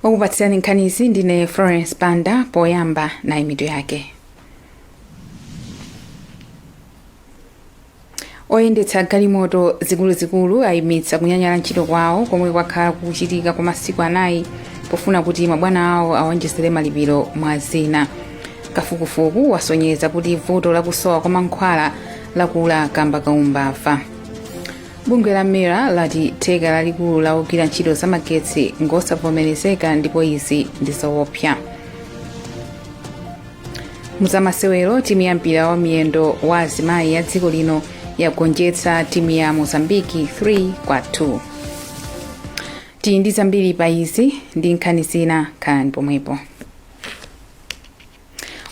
Okupatsirani nkhanizi ndine Florence Banda. Poyamba nayi mitu yake. Oyendetsa galimoto zikuluzikulu ayimitsa kunyanyala ntchito kwawo komwe kwakhala kukuchitika kwa masiku 4 pofuna kuti mabwana awo awonjezere malipiro mwa zina. Kafukufuku wasonyeza kuti vuto lakusowa kwa mankhwala lakula kamba ka umbava. Bungwe la MERA lati theka lalikulu la ogwira ntchito za magetsi ngosavomerezeka ndipo izi ndi zoopsa. Muzamasewero, timu ya mpira wa miyendo wa azimayi ya dziko lino yagonjetsa timu ya Mozambiki 3 kwa 2. Tili ndi zambiri pa izi ndi nkhani zina, khalani pomwepo.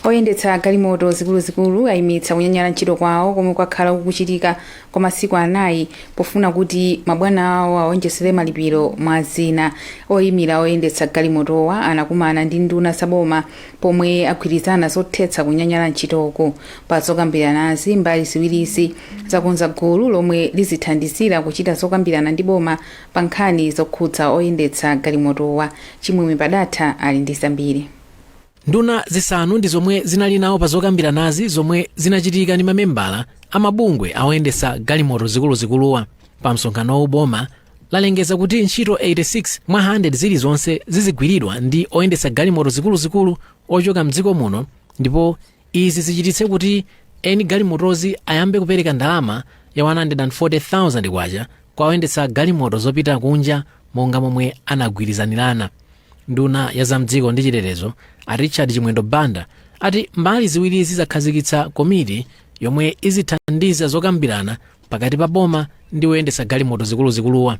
Oyendetsa galimoto zikuluzikulu ayimitsa kunyanyala ntchito kwawo komwe kwakhala kukuchitika kwa masiku 4 pofuna kuti mabwana awo awonjezere malipiro mwa zina. Oyimira oyendetsa galimotowa anakumana ndi nduna za boma pomwe agwirizana zothetsa kunyanyala ntchitoku. Pa zokambiranazi, mbali ziwirizi zakonza gulu lomwe lizithandizira kuchita zokambirana ndi boma pa nkhani zokhudza oyendetsa galimotowa. Chimwemwe Padatha ali ndi zambiri. Nduna zisanu ndi zomwe zinali nawo pa zokambiranazi zomwe zinachitika ndi mamembala a mabungwe a oyendetsa galimoto zikuluzikuluwa. Pa msonkhanowu boma lalengeza kuti ntchito 86 mwa 100 zilizonse zizigwiridwa ndi oyendetsa galimoto zikuluzikulu ochoka mdziko muno ndipo izi zichititse kuti eni galimotozi ayambe kupereka ndalama ya 140,000 kwacha kwa oyendetsa galimoto zopita kunja monga momwe anagwirizanirana. Nduna ya zamdziko ndi chitetezo a Richard Chimwendo Banda ati mbali ziwirizi zakhazikitsa komiti yomwe izithandiza zokambirana pakati pa boma ndi oyendetsa galimoto zikuluzikuluwa.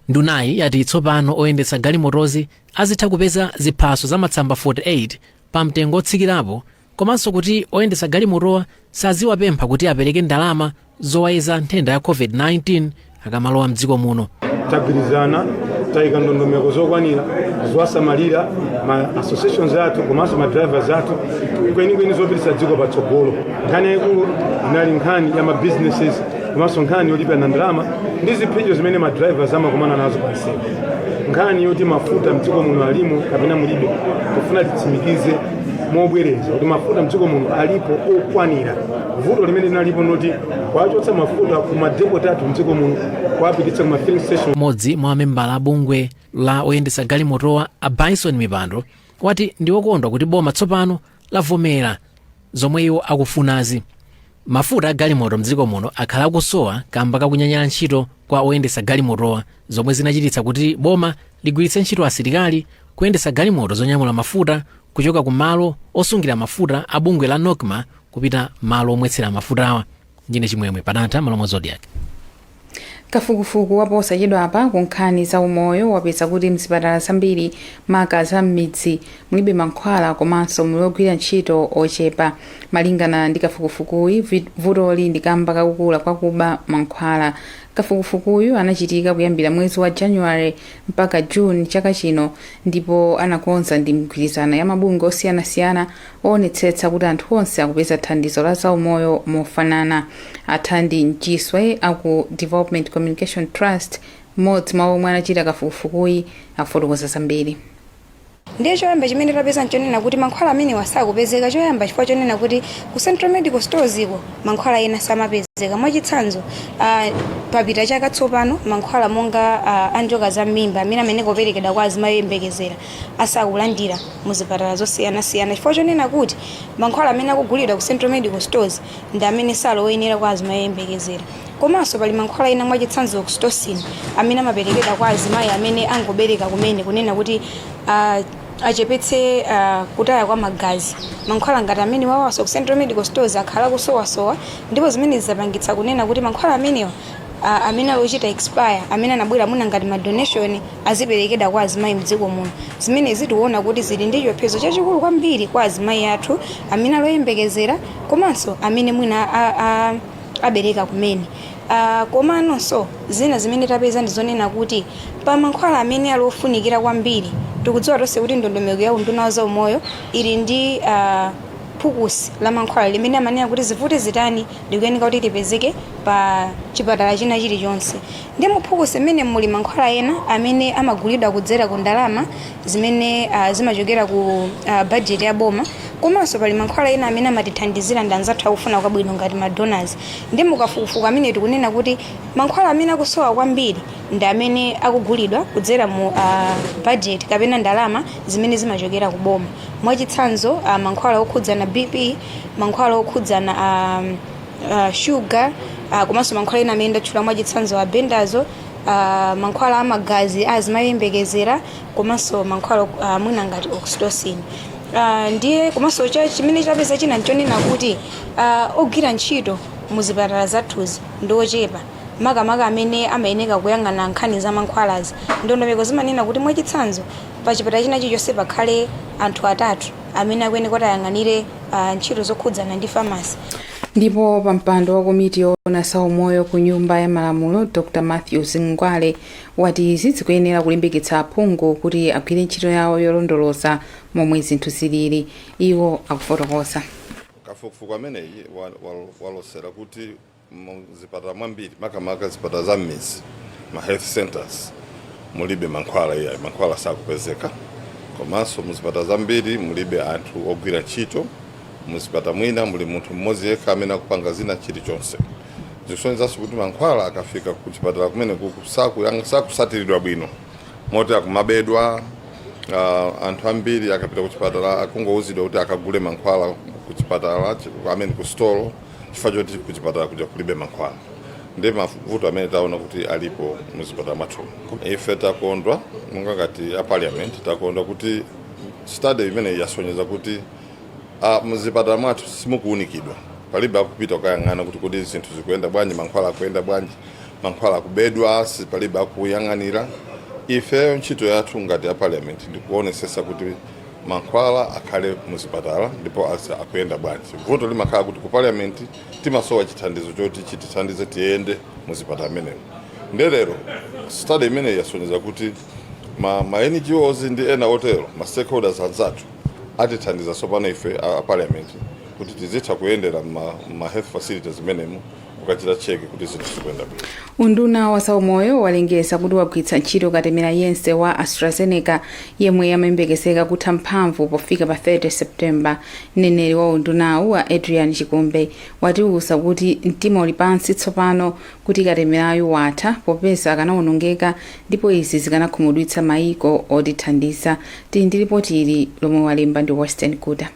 Ndunayi yati tsopano oyendetsa galimotozi azitha kupeza ziphaso za matsamba 48 pa mtengo otsikirapo komanso kuti oyendetsa galimotowa saziwapempha kuti apereke ndalama zowayeza nthenda ya COVID-19 akamalowa mdziko muno. Tagwirizana, tayika ndondomeko zokwanira zowasamalira ma associations athu komanso ma drivers athu kwenikweni zopititsa dziko patsogolo. Nkhani yayikulu inali nkhani ya ma businesses komanso nkhani yolipirana ndalama ndi ziphinjo zimene ma drivers amakumana nazo pa msewu. Nkhani yoti mafuta mdziko muno alimo kapena mulibe, tofuna titsimikize mobwereza kuti mafuta mdziko muno alipo okwanira. Vuto limene linalipo ndoti kuwachotsa mafuta ku madepot athu mdziko muno kuwapititsa ku ma filling station. Mmodzi mwa mamembala a bungwe la oyendetsa galimotowa a Bison Mipando wati ndi okondwa kuti boma tsopano lavomera zomwe iwo akufunazi. Mafuta a galimoto mdziko muno akhala akusowa kamba kakunyanyala ntchito kwa oyendetsa galimotowa zomwe zinachititsa kuti boma ligwiritse ntchito asilikali kuyendetsa galimoto zonyamula mafuta kuchoka ku malo osungira mafuta a bungwe la NOCMA kupita malo omwetsera mafutawa. Ndine Chimwemwe Padatha, m'malo mwa Zodiak. Kafukufuku waposachedwapa ku nkhani za umoyo wapeza kuti mzipatala zambiri, maka za m'midzi, mulibe mankhwala komanso muli ogwira ntchito ochepa. Malingana ndi kafukufukuyi, vutoli ndi kamba kakukula kwa kuba mankhwala. Kafukufukuyu anachitika kuyambira mwezi wa January mpaka June chaka chino ndipo anakonza ndi migwirizano ya mabungwe osiyanasiyana oonetsetsa kuti anthu onse akupeza thandizo la zaumoyo mofanana. A Thandi Mchiswe aku Development Communication Trust, mmodzi mwa omwe anachita kafukufukuyi, afotokoza zambiri. Ndiye choyamba chimene tapeza nchonena kuti mankhwala amenewa sakupezeka, choyamba chifukwa chonena kuti ku Central Medical Stores ko mankhwala ena samapezeka. Mwachitsanzo, papita chaka tsopano mankhwala monga a njoka za m'mimba amene amayenera kuperekedwa kwa azimayi oyembekezera asakulandira mu zipatala zosiyanasiyana chifukwa chonena kuti mankhwala amene akugulidwa ku Central Medical Stores ndi amene sali oyenera kwa azimayi oyembekezera. Komanso pali mankhwala ena, mwachitsanzo oxytocin, amene amaperekedwa kwa azimayi amene angobereka kumene kunena kuti achepetse kutaya kwa magazi. Mankhwala ngati amenewawanso ku Central Medical Stores akhala akusowasowa ndipo zimenezi zapangitsa kunena kuti mankhwala amenewa amene ali ochita expire, amene anabwera mwina ngati ma donation, aziperekedwa kwa azimayi mdziko muno. Zimenezi tikuona kuti zili ndi chiopsezo chachikulu kwambiri kwa azimayi athu amene ali oyembekezera komanso amene mwina abereka kumene. Komanonso zina zimene tapeza ndi zonena kuti pa mankhwala amene ali ofunikira kwambiri, tikudziwa tonse kuti ndondomeko ya unduna wa zaumoyo ili ndi Phukusi la mankhwala limene amanena kuti zivute zitani likuyeneka kuti lipezeke pa chipatala china chilichonse. Ndi muphukusi mmene muli mankhwala ena amene amagulidwa kudzera ku ndalama zimene zimachokera ku budget ya boma, komanso pali mankhwala ena amene amatithandizira ndi anzathu akufuna kwabwino ngati ma donors. Ndi mukafukufuku amene tikunena kuti mankhwala amene akusowa kwambiri ndi amene akugulidwa kudzera mu budget kapena ndalama zimene zimachokera ku boma. Mwachitsanzo, mankhwala okhudzana BP, mankhwala okhudzana sugar, komanso mankhwala ena amene ndatchula, mwachitsanzo albendazole, mankhwala amagazi azimayembekezera, komanso mankhwala mwina ngati oxytocin. Ndiye komanso chimene chapeza china nchonena kuti ogwira ntchito muzipatala zathuzi ndi ochepa, makamaka amene amayeneka kuyang'ana nkhani za mankhwalazi. Ndondomeko zimanena kuti, mwachitsanzo, pa chipatala china chilichonse pakhale anthu atatu amene akuyeneka kuti ayang'anire ntchito zokhudzana ndi pharmacy. Ndipo pa mpando wa komiti yoona zaumoyo ku Nyumba ya Malamulo, Dr Matthews Ngwale, wati izi zikuyenera kulimbikitsa aphungu kuti agwire ntchito yawo yolondoloza momwe zinthu zilili. Iwo akufotokoza. Kafukufuku ameneyi walosera kuti muzipatala mwambiri, makamaka zipatala za m'mizi, ma health centers, mulibe mankhwala iyayi, mankhwala sakupezeka. Komanso muzipatala zambiri mulibe anthu ogwira ntchito. Muzipatala mwina muli munthu mmodzi yekha amene akupanga zina chilichonse. Zikusonyezanso kuti mankhwala akafika ku chipatala kumene kuku sakusatiridwa bwino, moti akumabedwa. Anthu ambiri akapita ku chipatala akungouzidwa kuti akagule mankhwala ku chipatala, amene ku stolo, chifukwa choti ku chipatala kuja kulibe mankhwala. Ndi mavuto amene taona kuti alipo muzipatala mwathu. Ife takondwa monga ngati a parliament, takondwa kuti study imene yasonyeza kuti muzipatala mwathu simukuunikidwa, palibe akupita kukayang'ana kuti kodi zinthu zikuyenda bwanji, mankhwala akuyenda bwanji, mankhwala akubedwa, palibe akuyang'anira. Ifeyo ntchito yathu ngati a parliament ndikuonesesa kuti mankhwala akhale muzipatala ndipo akuyenda bwanji. Vuto limakhala kuti ku parliament timasowa chithandizo choti chitithandize tiyende muzipatala amenemo. Ndelero study imene yasonyeza kuti ma NGOs ndi ena otero, ma stakeholders anzathu, atithandiza tsopano ife a parliament kuti tizitha kuyendera ma health facilities imenemo kukachita check kuti zinthu zikuyenda bwino. Unduna wa zaumoyo walengeza kuti wagwiritsa ntchito katemera yense wa AstraZeneca yemwe amayembekezeka kutha mphamvu pofika pa 30 September. Mneneri wa undunawu, wa Adrian Chikumbe, watiwuza kuti mtima uli pansi tsopano kuti katemerayu watha, popeza akanawonongeka ndipo izi zikanakhumudwitsa mayiko otithandiza. Tili ndi ripoti ili lomwe walemba ndi Western Kuta.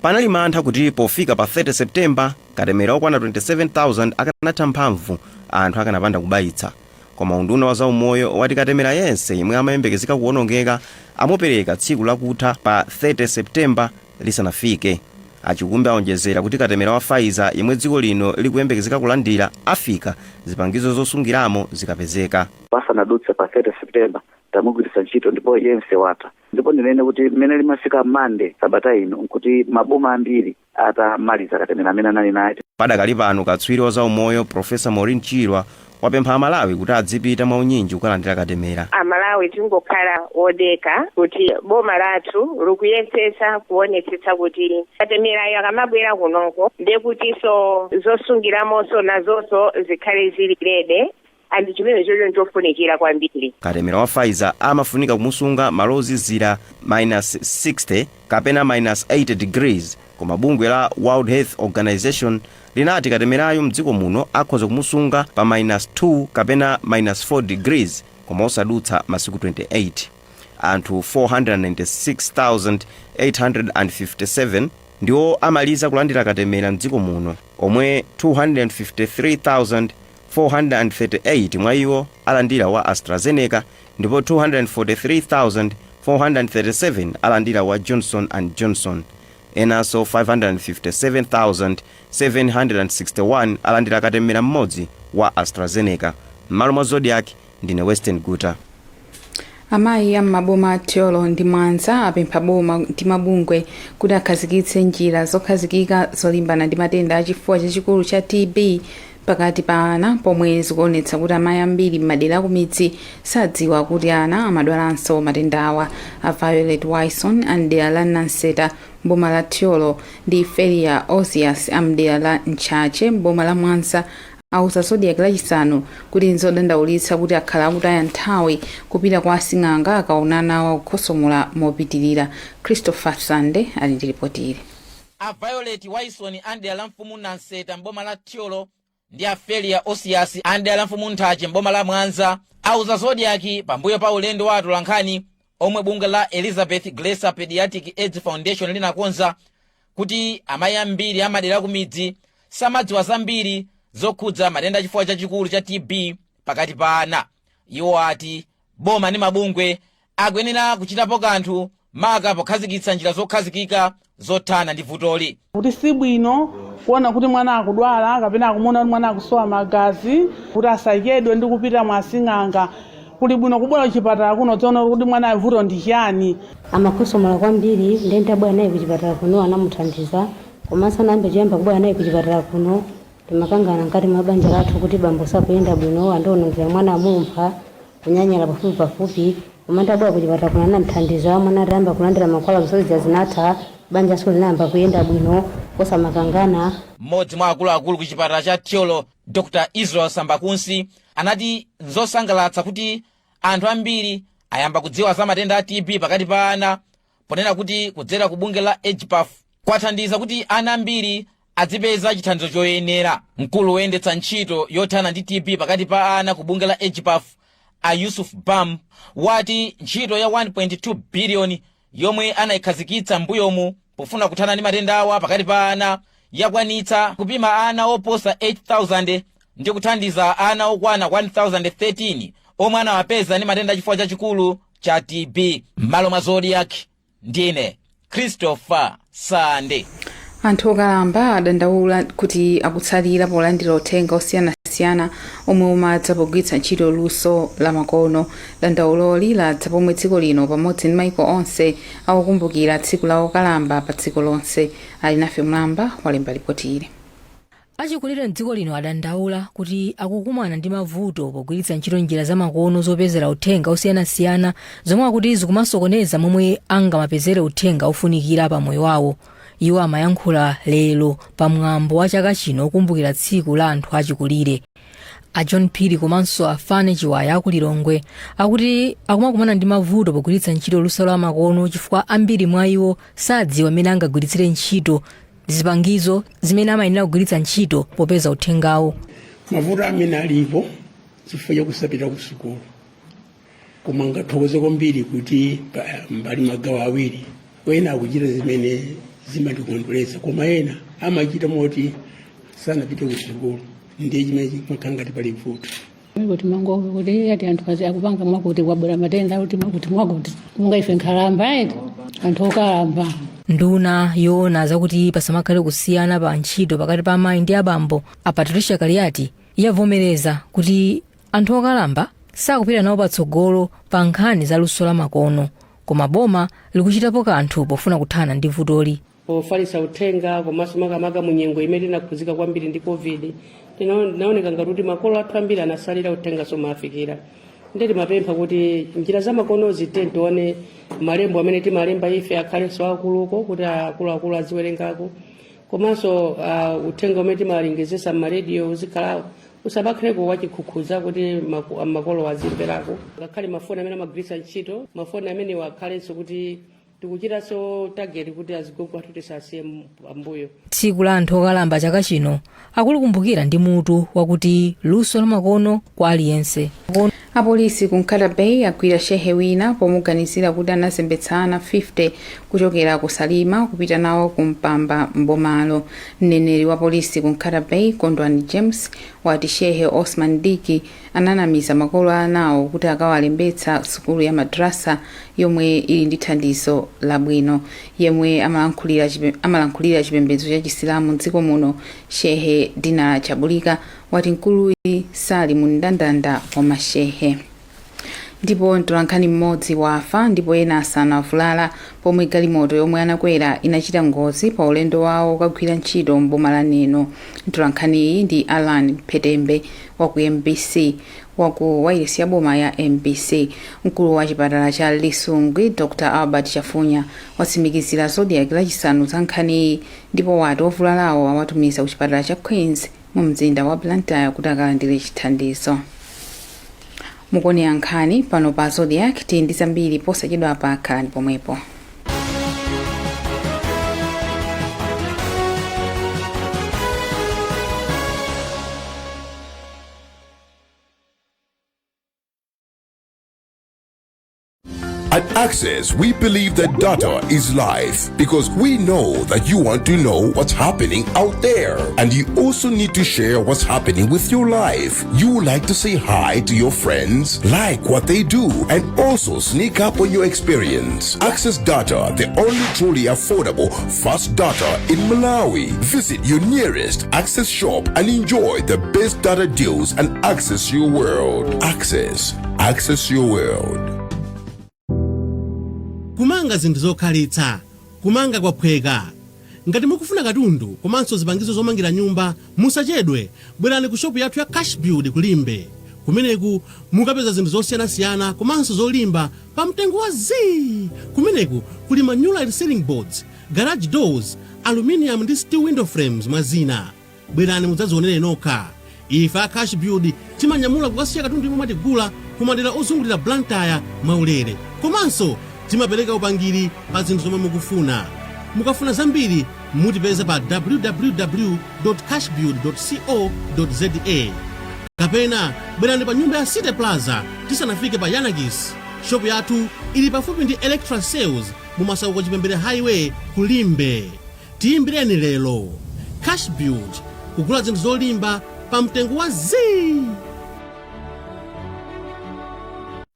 Panali mantha kuti pofika pa 30 Septemba katemera okwana 27,000 akanatha mphamvu anthu akanapanda kubayitsa. Koma unduna wa zaumoyo wati katemera yense yemwe amayembekezeka kuwonongeka amupereka tsiku lakutha pa 30 Septemba lisanafike. Achikumbe aonjezera kuti katemera wa Pfizer yemwe dziko lino likuyembekezeka kulandira afika zipangizo zosungiramo zikapezeka. Pasanadutse pa 30 September tamugwiritsa ntchito ndipo yense watha. Ndipo ndinene kuti mmene limafika Mande sabata ino nkuti maboma ambiri atamaliza katemera amene anali naye. Padakali pano, katswiri wa zaumoyo Profesa Maureen Chirwa wapempha Amalawi kuti adzipita mwaunyinji kukalandira katemera. Amalawi tingokhala wodeka kuti boma lathu likuyesetsa kuonetsetsa kuti katemerayo akamabwera kunoko, ndekutinso zosungiramonso nazonso zikhale zili ready, and chimene chocho nchofunikira kwambiri. Katemera wa Pfizer amafunika kumusunga malo ozizira minus 60 kapena minus 80 degrees, koma bungwe la World Health Organization linati katemerayo mdziko muno akhoza kumusunga pa minus 2 kapena minus 4 degrees, koma osadutsa masiku 28. Anthu 496,857 ndiwo amaliza kulandira katemera mdziko muno, omwe 253,438 mwa iwo alandira wa AstraZeneca ndipo 243,437 alandira wa Johnson and Johnson. Enanso 557,761 alandira katemera mmodzi wa AstraZeneca. M'malo mwa Zodiak, ndine Western Guta. Amayi am'maboma a Thyolo ndi Mwanza apempha boma ndi mabungwe kuti akhazikitse njira zokhazikika zolimbana ndi matenda achifuwa chachikulu cha TB. Pakati pa ana, pomwe zikuonetsa kuti amayi ambiri m'madera akumidzi sadziwa kuti ana amadwalanso matendawa. A Violet Wison a mdera la Nanseta mboma la Thyolo ndi Felia Osias a mdera la Ntchache mboma la Mwanza auza Zodiak Lachisanu kuti nzodandaulitsa kuti akhala akutaya nthawi kupita kwa asing'anga akaona awo akukhosomola mopitirira. Christopher Sande ali ndi ripoti ili. A Violet Wison a mdera la mfumu Nanseta mboma la Thyolo ndi a Felia Osias a mdera la mfumu Nthache mboma la Mwanza auza Zodiak pambuyo pa ulendo wa atolankhani omwe bungwe la Elizabeth Glaser Pediatric AIDS Foundation linakonza kuti amayi ambiri amadera kumidzi samadziwa zambiri zokhudza matenda achifuwa chachikulu cha TB pakati pa ana. Iwo ati boma ndi mabungwe akuyenera kuchitapo kanthu, maka pokhazikitsa njira zokhazikika zothana ndi vutoli. Kuti si bwino kuona kuti mwana akudwala kapena akumuona kuti mwana akusowa magazi kuti asachedwe ndi kupita mwa asing'anga. Kuli bwino kubwera kuchipatala kuno tione kuti mwana vuto ndi chiyani. Amakhosomola kwambiri, ndiye ndabwera naye kuchipatala kuno, anamuthandiza. Komanso anayambe choyamba kubwera naye kuchipatala kuno, timakangana mkati mwa banja lathu kuti bambo sakuyenda bwino, andionongera mwana, amupha, kunyanyala pafupi pafupi. Koma ndabwera kuchipatala kuno, anamuthandiza mwana. Atayamba kulandira mankhwala, zonsezi zinatha, banjaso linayamba kuyenda bwino osamakangana. Mmodzi mwa akuluakulu ku chipatala cha Thyolo, Dr Israel Sambakunsi, anati nzosangalatsa kuti anthu ambiri ayamba kudziwa za matenda a TB pakati pa ana, ponena kuti kudzera ku bungwe la EGPAF kwathandiza kuti ana ambiri adzipeza chithandizo choyenera. Mkulu woyendetsa ntchito yothana ndi TB pakati pa ana ku bungwe la EGPAF, a Yusuf Bam, wati ntchito ya 1.2 biliyoni yomwe anayikhazikitsa m'mbuyomu pofuna kuthana ndi matenda awa pakati pa ana yakwanitsa kupima ana oposa 8000 ndi kuthandiza ana okwana 1013 omwe anawapeza ndi matenda achifuwa chachikulu cha TB. M'malo mwa Zodiak, ndine Christopher Sande. Anthu okalamba adandaula kuti akutsalira polandira uthenga osiyanasiyana omwe umadza pogwiritsa ntchito luso la makono. Dandauloli ladza pomwe dziko lino pamodzi ndi maiko onse akukumbukira tsiku la okalamba pa dziko lonse. Ali nafe Mlamba walemba ripoti ili. Achikulire mdziko lino adandaula kuti akukumana ndi mavuto pogwiritsa ntchito njira zamakono zopezera uthenga osiyanasiyana, zomwe akuti zikumasokoneza momwe angamapezere uthenga ofunikira pa moyo wawo. Iwo amayankhula lero pamwambo wa chaka chino okumbukira tsiku la anthu achikulire. A John Phiri komanso a Fane Chiwaya akulilongwe akuti akumakumana ndi mavuto pogwiritsa ntchito luso la makono chifukwa ambiri mwa iwo sadziwa mmene angagwiritsire ntchito zipangizo zimene amayenera kugwiritsa ntchito popeza uthengawo. Mavuto amene alipo chifukwa chakusapita ku sukulu, koma ngathokoze kwambiri kuti mbali magawo awiri, ena akuchita zimene zimatikondweretsa, koma ena amachita moti sanapite ku sukulu, ndiye chimene chimakhala ngati pali vuto. Kuti mangove kuti ati anthu azi akupanga mwakuti kwabwera matenda kuti mwakuti mwakuti, monga ife nkhalamba eti, anthu okalamba. Nduna yoona zakuti pasamakhale kusiyana pa ntchito pakati pa amayi ndi abambo, a Patricia Kaliati, yavomereza kuti anthu okalamba sakupita nawo patsogolo pa nkhani za luso la makono, koma boma likuchitapo kanthu pofuna kuthana ndi vutoli. Pofalitsa uthenga komanso makamaka mu nyengo imene tinakhuzika kwambiri ndi COVID, tinaoneka ngati kuti makolo athu ambiri anasalira, uthenga somafikira. Ndiye timapempha kuti njira za makonozi tione malembo amene timalemba ife akhalenso akuluko kuti akuluakulu aziwerengako, komanso uthenga umene timalengezesa m'marediyo uzikhala usabakhaleko wachikhukhuza kuti makolo azimverako. Ngakhale mafoni amene amagwiritsa ntchito, mafoni amenewo akhalenso kuti tikuchitanso target kuti azigogo athu tisasiye pambuyo. Tsiku la anthu okalamba chaka chino akulikumbukira ndi mutu wakuti "Luso la makono kwa aliyense". Apolisi ku Nkhata Bay agwira shehe wina pomuganizira kuti anazembetsa ana 50 kuchokera ku Salima kupita nawo ku Mpamba mbomalo. Mneneri wa polisi ku Nkhata Bay, Kondwani James, wati Shehe Osman Diki ananamiza makolo a anawo kuti akawalembetsa sukulu ya madrasa yomwe ili ndi thandizo labwino. Yemwe amalankhulira chipembedzo cha Chisilamu mdziko muno, Shehe Dinala Chabulika, wati mkuluyi sali mu mndandanda wa mashehe. Ndipo mtolankhani mmodzi wafa ndipo ena asanu avulala pomwe galimoto yomwe anakwera inachita ngozi pa ulendo wawo okagwira ntchito m'boma la Neno. Mtolankhaniyi ndi Allan Phetembe wa ku mbc wa ku wailesi ya boma ya mbc. Mkulu wa chipatala cha Lisungwi Dr Albert Chafunya watsimikizira Zodiak Lachisanu za nkhaniyi ndipo wati ovulalawo awatumiza ku chipatala cha Queens mu mzinda wa Blantyre kuti akalandire chithandizo. Mukuonera nkhani pano pa Zodiak, tili ndi zambiri posachedwapa, khalani pomwepo. At Access, we believe that data is life because we know that you want to know what's happening out there. And you also need to share what's happening with your life. You like to say hi to your friends, like what they do, and also sneak up on your experience. Access Data, the only truly affordable fast data in Malawi. Visit your nearest Access shop and enjoy the best data deals and access your world. Access, access your world. Kumanga zinthu zokhalitsa, kumanga kwaphweka. Ngati mukufuna katundu komanso zipangizo zomangira nyumba, musachedwe, bwerani ku shopu yathu ya Cash Build ku Limbe. Kumeneku mukapeza zinthu zosiyanasiyana komanso zolimba pa mtengo wa zii. Kumeneku kuli ma new light ceiling boards, garage doors, aluminium ndi steel window frames, mwa zina. Bwerani mudzadzionere nokha. Ife a Cash Build timanyamula kukasiya katundu yemwe mwatigula ku madera ozungulira Blantyre mwaulere, komanso timapereka upangiri pa zinthu zomwe mukufuna. Mukafuna zambiri mutipeza pa www cashbuild co za, kapena bwerani pa nyumba ya City Plaza tisanafike pa Yanakis. Shopu yathu ili pafupi ndi Electra Sales mu Masauko Chipembere Highway ku Limbe. Tiyimbireni lero. Cash Build, kugula zinthu zolimba pa mtengo wa zii.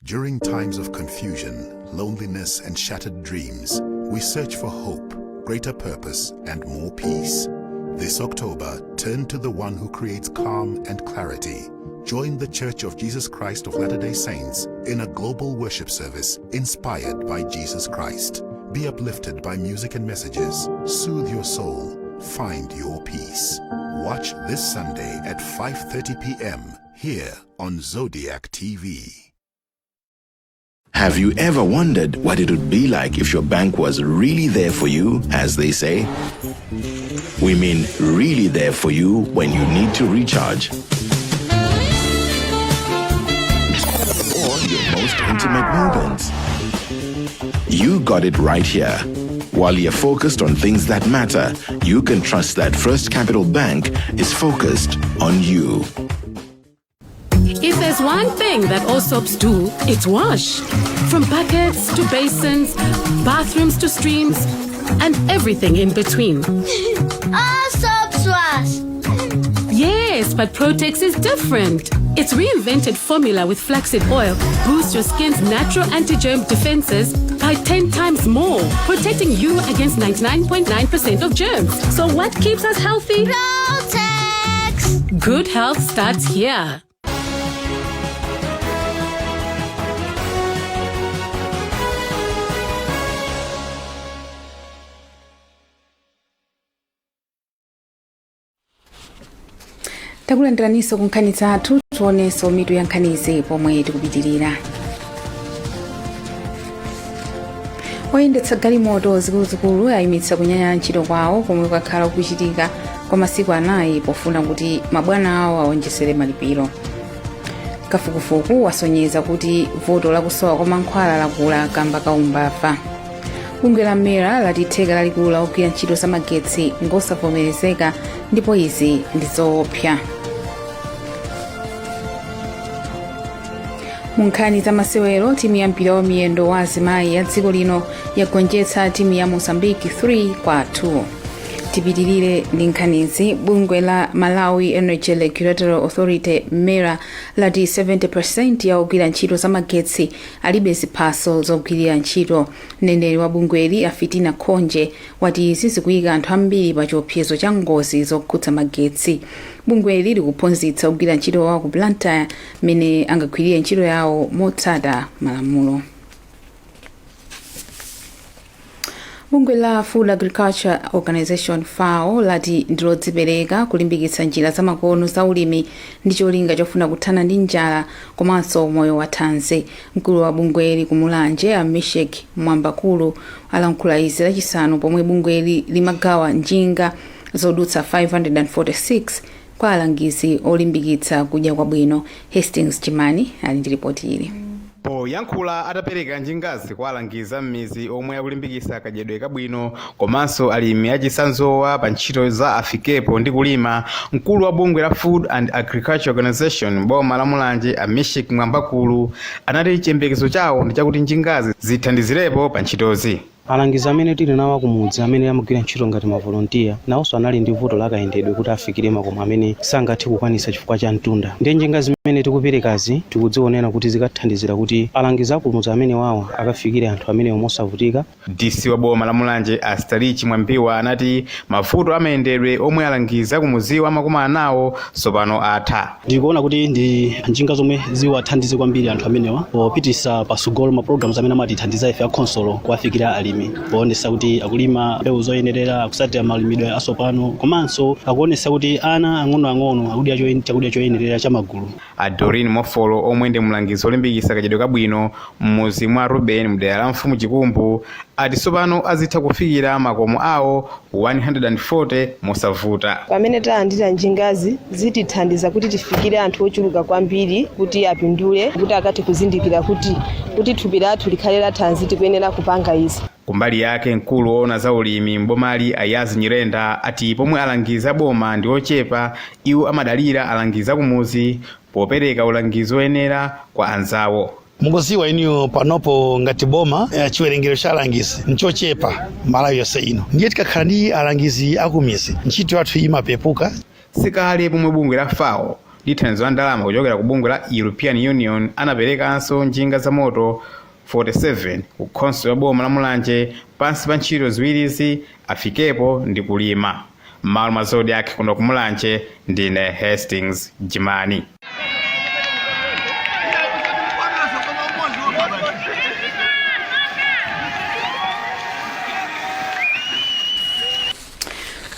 During times of confusion, loneliness, and shattered dreams, we search for hope, greater purpose, and more peace. This October, turn to the one who creates calm and clarity. Join the Church of Jesus Christ of Latter day Saints in a global worship service inspired by Jesus Christ. Be uplifted by music and messages. Soothe your soul. Find your peace. Watch this Sunday at 5:30 p.m. here on Zodiak TV. Have you ever wondered what it would be like if your bank was really there for you, as they say? We mean really there for you when you need to recharge. Or your most intimate moments. You got it right here. While you're focused on things that matter, you can trust that First Capital Bank is focused on you. If there's one thing that all soaps do, it's wash. From buckets to basins, bathrooms to streams, and everything in between. All soaps wash. Yes, but Protex is different. Its reinvented formula with flaxseed oil boosts your skin's natural anti-germ defenses by 10 times more, protecting you against 99.9% of germs. So what keeps us healthy? Protex. Good health starts here. Takulandiraninso ku nkhani zathu. Tionenso mitu ya nkhanizi pomwe tikupitirira. Oyendetsa galimoto zikuluzikulu ayimitsa kunyanyala ntchito kwawo komwe kwakhala kukuchitika kwa masiku 4 pofuna kuti mabwana awo awonjezere malipiro. Kafukufuku wasonyeza kuti vuto lakusowa kwa mankhwala lakula kamba ka umbava. Bungwe la MERA lati theka lalikulu la ogwira ntchito za magetsi ngosavomerezeka ndipo izi ndi zoopsa. Mu nkhani za masewero, timu ya mpira wa miyendo wa azimayi ya dziko lino yagonjetsa timu ya Mozambique 3 kwa 2. Tipitirire ndi nkhanizi. Bungwe la Malawi Energy Regulatory Authority, MERA, lati 70% ya ogwira ntchito za magetsi alibe ziphaso zogwirira ntchito. Mneneri wa bungweli, a Fitina Khonje, wati izi zikuyika anthu ambiri pa chiopsezo cha ngozi zokhudza magetsi. Bungweli likuphunzitsa ogwira ntchitowa ku Blantyre mmene angagwirire ntchito yawo motsata malamulo. Bungwe la Food Agriculture Organization, FAO, lati ndilodzipereka kulimbikitsa njira zamakono za ulimi ndi cholinga chofuna kuthana ndi njala komanso moyo wa thanzi. Mkulu wa bungweli ku Mulanje, a Mishek Mwambakulu, alankhula izi Lachisanu pomwe bungweli limagawa njinga zodutsa 546 kwa alangizi olimbikitsa kudya kwabwino. Hastings Chimani ali ndi ripoti ili. Poyankhula atapereka njingazi kwa alangizi a m'midzi omwe akulimbikitsa kadyedwe kabwino komanso alimi achitsanzowa pa ntchito za Afikepo ndi kulima, mkulu wa bungwe la Food and Agriculture Organization m'boma la Mulanje, a Mishek Mwambakulu, anati chiyembekezo chawo ndi chakuti njingazi zithandizirepo pa ntchitozi. Alangizi amene tili nawo akumudzi amene amagwira ntchito ngati mavolontiya nawonso anali ndi vuto la kayendedwe kuti afikire makomo amene sangathe kukwanitsa chifukwa cha mtunda. Ndiye njinga zimene tikuperekazi tikudzionera kuti zikathandizira kuti alangizi akumudzi amenewawa akafikire anthu amenewo mosavutika. DC wa boma la Mulanje, a Starich Mwambiwa, anati mavuto amayendedwe omwe alangizi akumudziwa amakumana nawo tsopano atha. Ndikuona kuti ndi njinga zomwe ziwathandize kwambiri anthu amenewa popitisa pasogolo ma programs amene amatithandiza ife akhonsolo kuwafikira alimi, poonesa kuti akulima mbewu zoyenerera, akusatira malimidwe asopano, komanso akuonesa kuti ana ang'onoang'ono akudya chakudya choyenerera cha magulu. A Doreen Mofolo, omwe ndi mlangizi olimbikitsa kadyedwe kabwino m'mudzi mwa Ruben mdera la Mfumu Chikumbu, ati tsopano azitha kufikira makomo awo 140 mosavuta. Pamene talandira njingazi zitithandiza kuti tifikire anthu ochuluka kwambiri kuti apindule, kuti akathe kuzindikira kuti thupi lathu likhale lathanzi tikuyenera kupanga izi. Kumbali yake, mkulu woona za ulimi m'bomali, Ayazi Nyirenda, ati pomwe alangizi a boma ndi ochepa, iwo amadalira alangizi akumudzi popereka ulangizi woyenera kwa anzawo. Mukuziwa iniyo panopo ngati boma chiwerengero cha alangizi nchochepa Malawi yonse ino, ndiye tikakhala ndi alangizi akumizi ntchito yathu imapepuka. Sikale pomwe bungwe la FAO ndi thandizo la ndalama kuchokera ku bungwe la European Union anaperekanso njinga za moto 47 ku khonsolo ya boma la Mulanje pansi pa ntchito ziwirizi, Afikepo ndi kulima. M'malo mwa Zodiak kuno ku Mulanje, ndine Hastings Jimani.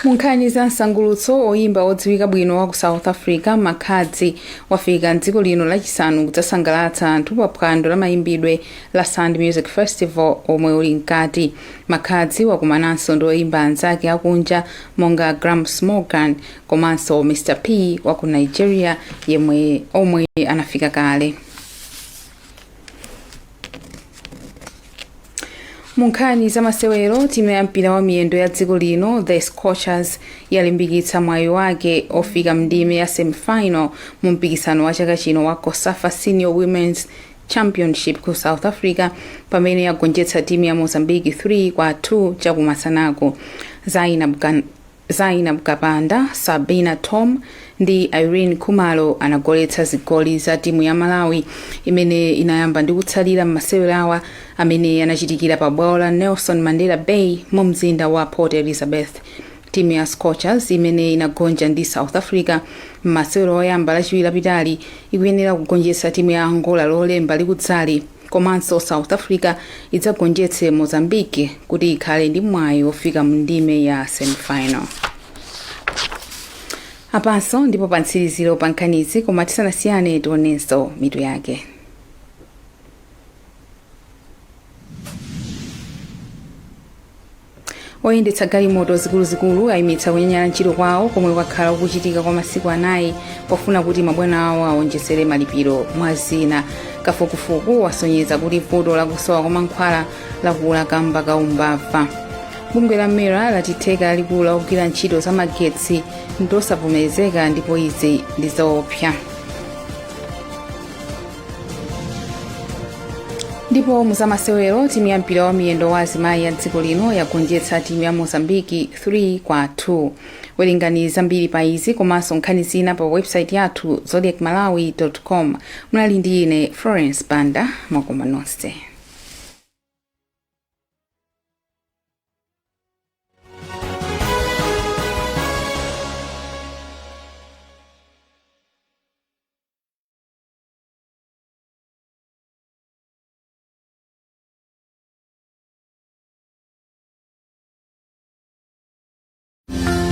Mu nkhani za msangulutso, oyimba odziwika bwino wa ku South Africa, Makhadzi, wafika mdziko lino Lachisanu kudzasangalatsa anthu pa phwando la mayimbidwe la Sand Music Festival omwe uli mkati. Makhadzi wakumananso ndi oyimba anzake akunja monga Gramps Morgan komanso Mr P wa ku Nigeria yemwe omwe anafika kale. Mu nkhani za masewero, timu ya mpira wa miyendo ya dziko lino, the Scorchers, yalimbikitsa mwayi wake ofika mndime ya semifinal mu mpikisano wa chaka chino wa COSAFA Senior Women's Championship ku South Africa pamene yagonjetsa timu ya Mozambique 3 kwa 2 chakumasanaku. Zainab Kapanda, Sabina Thom ndi Irene Khumalo anagoletsa zigoli za timu ya Malawi imene inayamba ndi kutsalira m'masewerawa amene anachitikira pa bwalo la Nelson Mandela Bay mu mzinda wa Port Elizabeth. Timu ya Scorchers, imene inagonja ndi South Africa m'masewero oyamba Lachiwiri lapitali, ikuyenera kugonjetsa timu ya Angola Lolemba likudzali, komanso South Africa idzagonjetse Mozambique kuti ikhale ndi mwayi wofika mu ndime ya semifinal. Apanso ndipo pa mtsiriziro pa nkhanizi, koma tisanasiyane tionenso mitu yake. Oyendetsa galimoto zikuluzikulu ayimitsa kunyanyala ntchito kwawo komwe kwakhala kukuchitika kwa masiku 4 pofuna kuti mabwana awo awonjezere malipiro mwa zina. Kafukufuku wasonyeza kuti vuto lakusowa kwa mankhwala lakula kamba ka umbava. Bungwe la MERA lati theka lalikulu la ogwira ntchito za magetsi ndosavomerezeka ndipo izi ndi zoopsa. Ndipo muzamasewero, timu ya mpira wa miyendo wa azimayi ya dziko lino yagonjetsa timu ya Mozambiki 3-2. Werengani zambiri pa izi komanso nkhani zina pa website yathu zodiakmalawi.com. Munali ndi ine Florence Banda. Mwakoma nonse.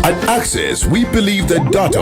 At Access, we believe that data